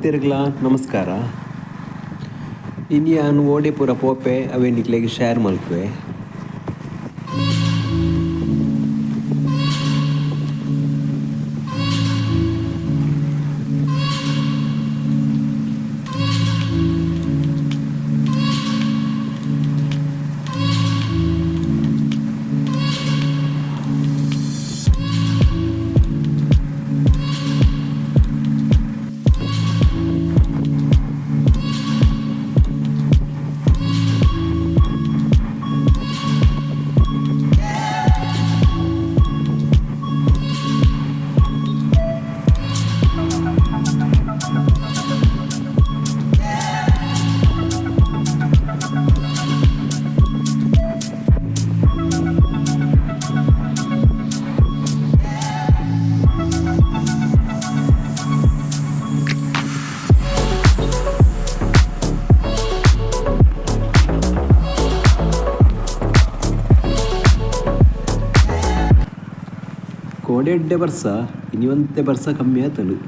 ಮಾತೆರ್ಗ್ಲಾ ನಮಸ್ಕಾರ. ಇನಿ ಯಾನ್ ಓಡೆ ಪೂರ ಪೋಪೆ ಅವೆ ನಿಕ್ಲೆಗ್ ಶೇರ್ ಮಲ್ಪುವೆ. ಕೋಡೆ ಎಡ್ಡೆ ಬರ್ಸ ಇನಿ ಒಂತೆ ಬರ್ಸ ಕಮ್ಮಿ ಆತುಂಡು.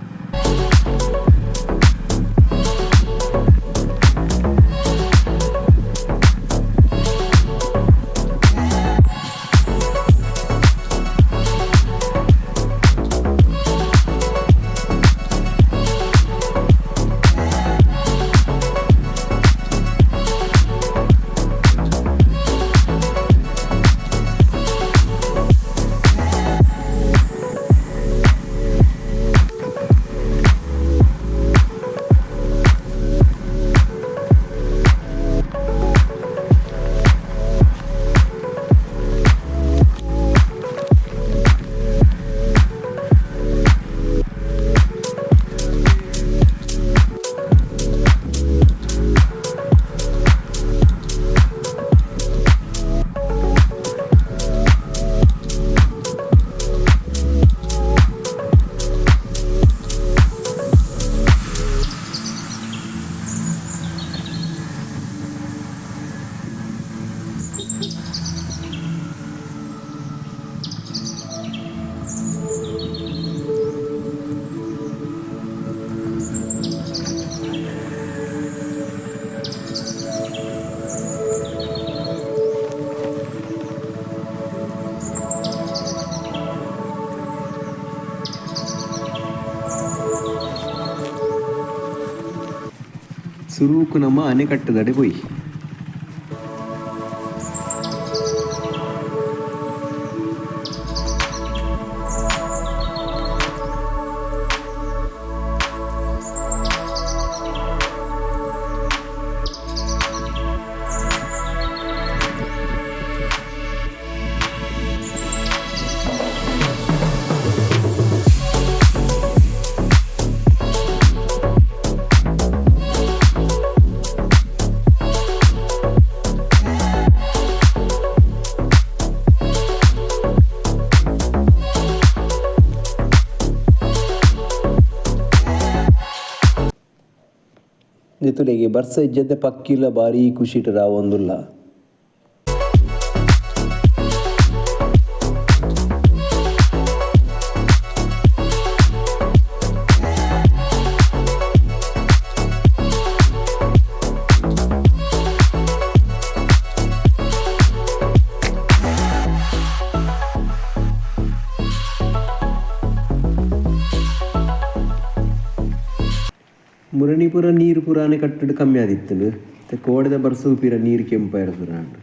ಸುರುಕು ನಮ ಅಣೆಕಟ್ಟುದಡೆ ಪೋಯಿ. ನಿತುಲೆಗೆ ಬರ್ಸ ಇಜ್ಜಂದೆ ಪಕ್ಕಿಲ ಬಾರಿ ಖುಷಿಟ್ ರಾವೊಂದುಲ್ಲ. ಮುರಣಿ ಪೂರ ನೀರು ಪೂರ ಅಣೆಕಟ್ಟುಡು ಕಮ್ಮಿ ಆದಿತ್ತುಂಡು ಇತ್ತೆ ಕೋಡೆದ ಬರ್ಸಗ್ ಪಿರ ನೀರು ಕೆಂಪಾಯೆರೆ ಸುರು ಆಂಡ್.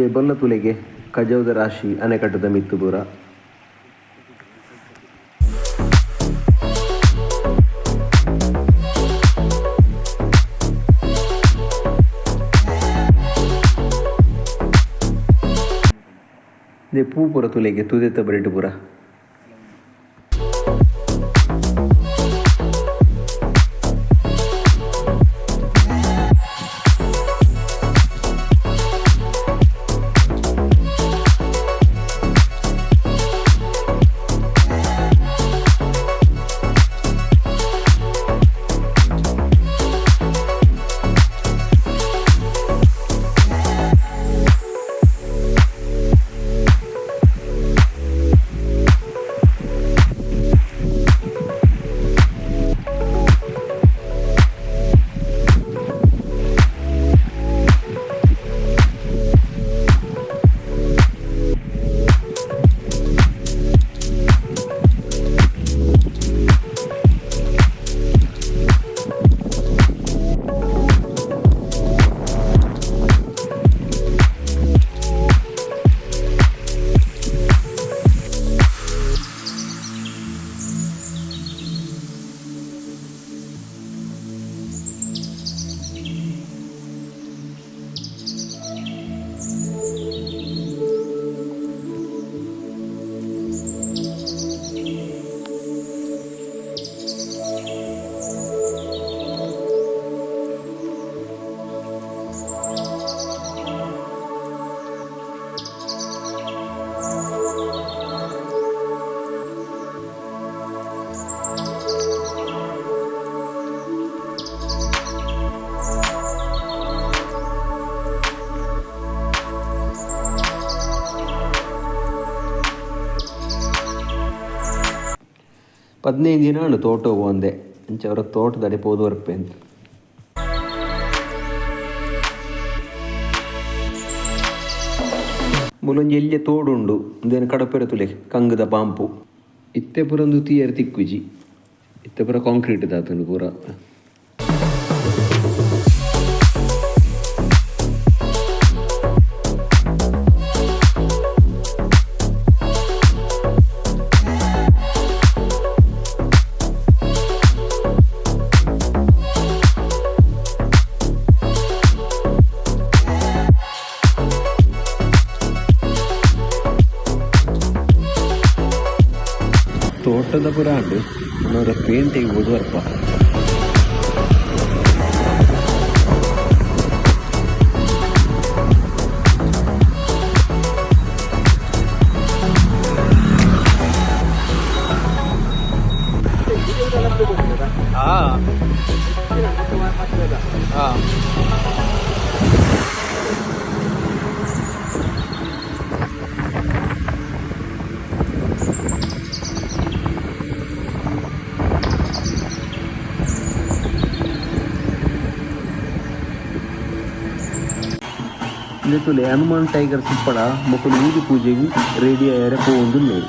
ಇಂದೇ ಬೊಲ್ಲ ತುಲೆಗೆ ಕಜವುದ ರಾಶಿ ಅಣೆಕಟ್ಟದ ಮಿತ್ತು ಪೂರ. ಇಂದೇ ಪೂ ಪೂರ ತುಲೆಗೆ ತುದೆತ ಬರಿಟ್ ಪೂರ. 15 ದಿನ ಆಂಡ್ ತೋಟ ಪೋವಂದೆ ಅಂಚ ಅವರ ತೋಟದಡೆ ಪೋದು ಬರ್ಪೆ. ಮೂಲೊಂಜಿ ಎಲ್ಯ ತೋಡು ಉಂಡು, ಉಂದೆನ್ ಕಡಪೆರೆ ತೂಲೆ ಕಂಗ್ದ ಪಾಂಪು. ಇತ್ತೆ ಪೂರ ಉಂದು ತೂಯೆರೆ ತಿಕ್ಕುಜಿ, ಇತ್ತೆ ಪೂರ ಕಾಂಕ್ರೀಟ್ ದಾತುಂಡು ಪೂರ. ತೋಟದ ಪೂರ ಆಂಡ್ ನನ ಪೇಂಟೆಗ್ ಪೋದು ಬರ್ಪ. ಇಂದು ತೂಲೆ ಹನುಮಾನ್ ಟೈಗರ್ ಸುಪ್ಪಡ ಮೊಕುಲು ಊದು ಪೂಜೆಗ್ ರೆಡಿ ಆಯೆರೆ ಪೋವೊಂದುಲ್ಲೆರ್.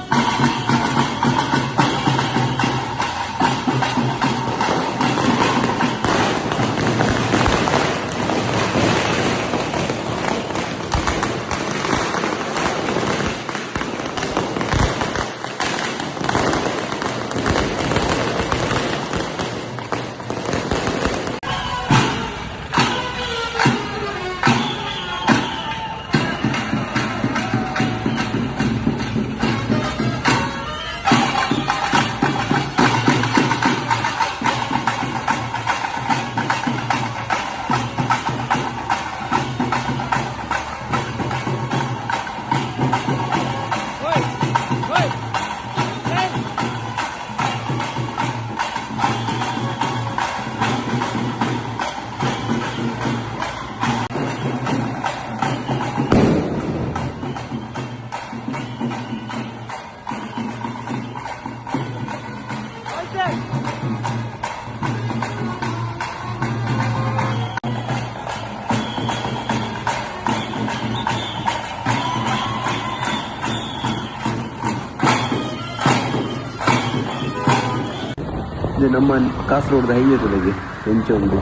ಇದು ನಮ್ಮ ಕಾಸರಗೋಡ್ದ ಹೈವೇ ತೂಲೆಗೆ ಎಂಚ ಉಂಡು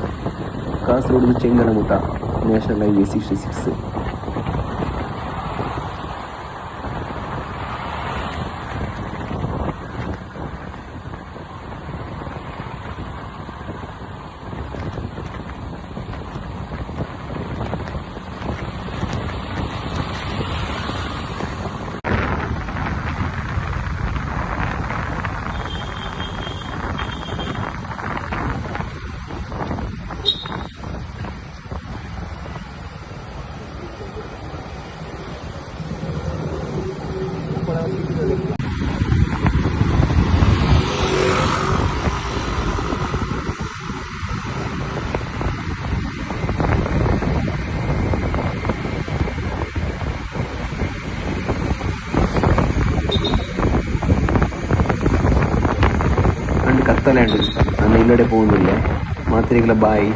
ಕಾಸರಗೋಡು ಚೆಂಗನಮುಟ ನ್ಯಾಷನಲ್ ಹೈವೇ 66. ಕತ್ತಲೆ ಆಂಡ್. ನನ ಇಲ್ಲಡೆ ಪೋವೊಂದುಲ್ಲೆ. ಮಾತೆರೆಗ್ಲ ಬಾಯ್.